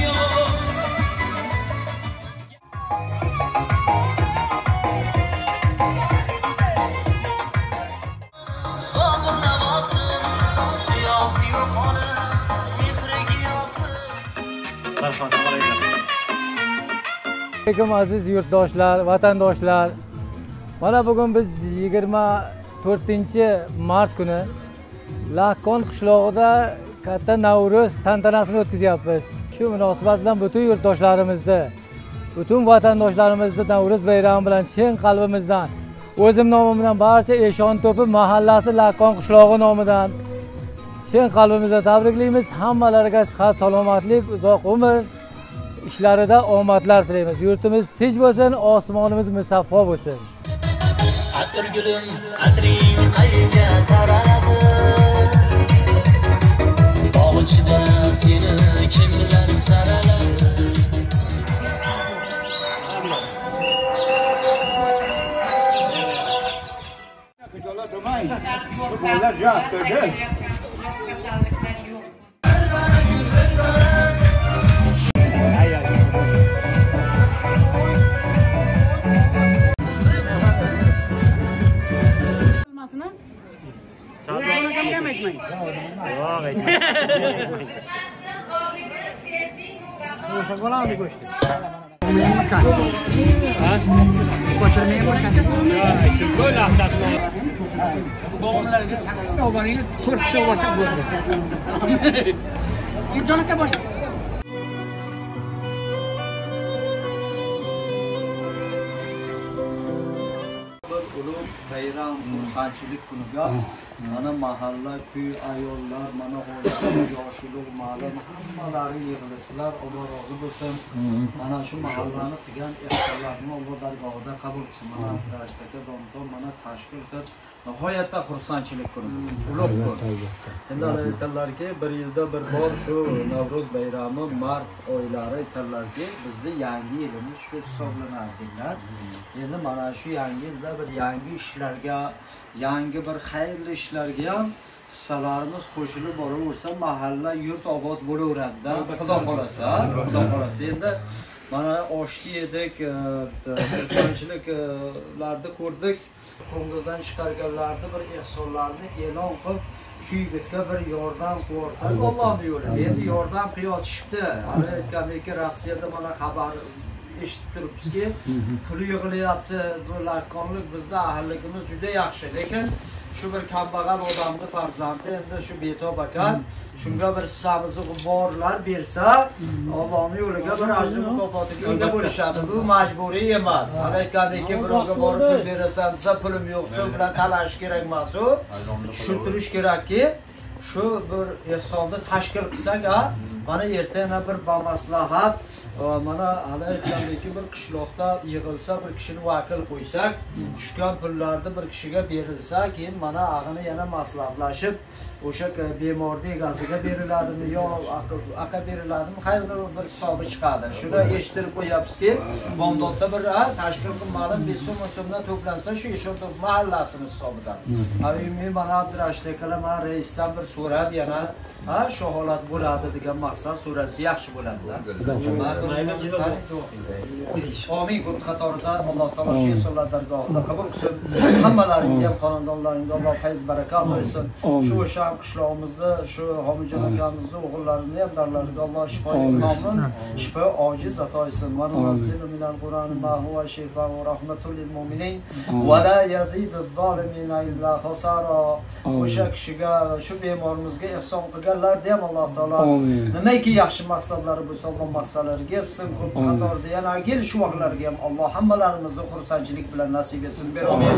yo'q. Bobur navosin, niyozi yo'q ona, mehriga yosin. Alaykum aziz yurtdoshlar, vatandoshlar. Mana bugun biz 24 mart kuni Lakkon qishlog'ida katta Navro'z tantanasini o'tkazyapmiz. Shu munosabat bilan butun yurtdoshlarimizni, butun vatandoshlarimizni Navro'z bayrami bilan chin qalbimizdan, o'zim nomimdan, barcha Eshonto'pi mahallasi Lakkon qishlog'i nomidan chin qalbimizdan tabriklaymiz. Hammalariga sihat, salomatlik, uzoq umr, ishlarida omadlar tilaymiz. Yurtimiz tinch bo'lsin, osmonimiz musaffo bo'lsin. Atirgulim, atring qayga taraladi? Bog' ichida seni kimlar saraladi? Xijolat olmang. Bu bolalar juda astoydil. Aytmang. Yo'q, aytmang. O'sha bolani go'shti. Ko'rmaymikan? Ha? Ko'chirmaymikan? Aytdim-ku, laqtasini. Bog'larga 8 ta olib, 4 kishi olsa bo'ldi. Umidjon aka boring. Bir ulug' bayram, xursandchilik kuniga mana mahalla, kuy, ayollar, mana hojilar, yoshi ulug' ma'lum hammalari yig'ilibsizlar. Alloh rozi bo'lsin. Mana shu mahallani qilgan ehsonlarini Alloh dargohida qabul qilsin. Mana Abdurashid aka domdom mana tashkil qilib, nihoyatda xursandchilik kuni, ulug' kun. Endi aytadilarki, bir yilda bir bor shu Navro'z bayrami, mart oylari aytadilarki, bizni yangi yilimiz shu hisoblanadi deydilar. Endi mana shu yangi yilda bir yangi ishlarga, yangi bir xayrli ishlarga ham hissalarimiz qo'shilib boraversa, mahalla, yurt obod bo'laveradida. Xudo xolasa, Xudo xolasa. Endi mana oshni yedik, xursandchiliklarni ko'rdik. Ko'ngildan chiqarganlarni bir ehsonlarni e'lon qilib, shu yigitga bir yordam qilsak, Allohning yo'lida. Endi yordam qilyotishibdi. Hali aytgandek, Rossiyada mana xabar eshitib turibmizki, puli yig'ilyapti. Bu lakkonlik bizda ahilligimiz juda yaxshi, lekin shu bir kambag'al odamni farzandi endi shu betob ekan, shunga bir hissamizni borlar bersa, Allohning yo'liga bir ajr mukofotiga ega bo'lishadi. Bu majburiy emas. Hali aytgandek, birovga borib pul berasan desa, pulim yo'q, shu bilan talashish kerak emas u. Tushuntirish kerakki, shu bir ehsonni tashkil qilsak, ha, mana erta yana bir bamaslahat, mana hali aytgandek, bir qishloqda yig'ilsa, bir kishini vakil qo'ysak, tushgan pullarni bir kishiga berilsa, keyin mana ag'ini yana maslahatlashib, o'sha bemorni egasiga beriladimi yo aka beriladimi, xayrli bir hisobi chiqadi. Shuni eshittirib qo'yapmizki, bomdodda bir tashkil qilmadim, 5 so'm 10 so'mdan to'plansa, shu Eshonto'p mahallasini hisobidan. Umumiy mana Abdurashid akalar, mana raisdan bir so'rab yana, ha, shu holat bo'ladi degan maqsad so'rasa yaxshi bo'ladi-da. Amin. Ko'p qatorida Alloh taolo shu ehsonlar dargohida qabul qilsin. Hammalaringga ham, xonadonlaringga Alloh fayz baraka ato etsin. Shu o'sha qishlog'imizda shu Homijon akamizni o'g'illarini ham darlariga Alloh shifo komil, shifo ojiz ato etsin. Va nunazzilu minal Qur'ani ma huwa shifaa'un va rahmatul lil mu'minin va la yazidu zolimina illa khasara. O'sha kishiga, shu bemorimizga ehson qilganlarni ham Alloh taolo nimaki yaxshi maqsadlari bo'lsa, Alloh maqsadlariga yetsin. Ko'p qatorda yana shu vaqtlarga ham Alloh hammalarimizni xursandchilik bilan nasib etsin. Amin.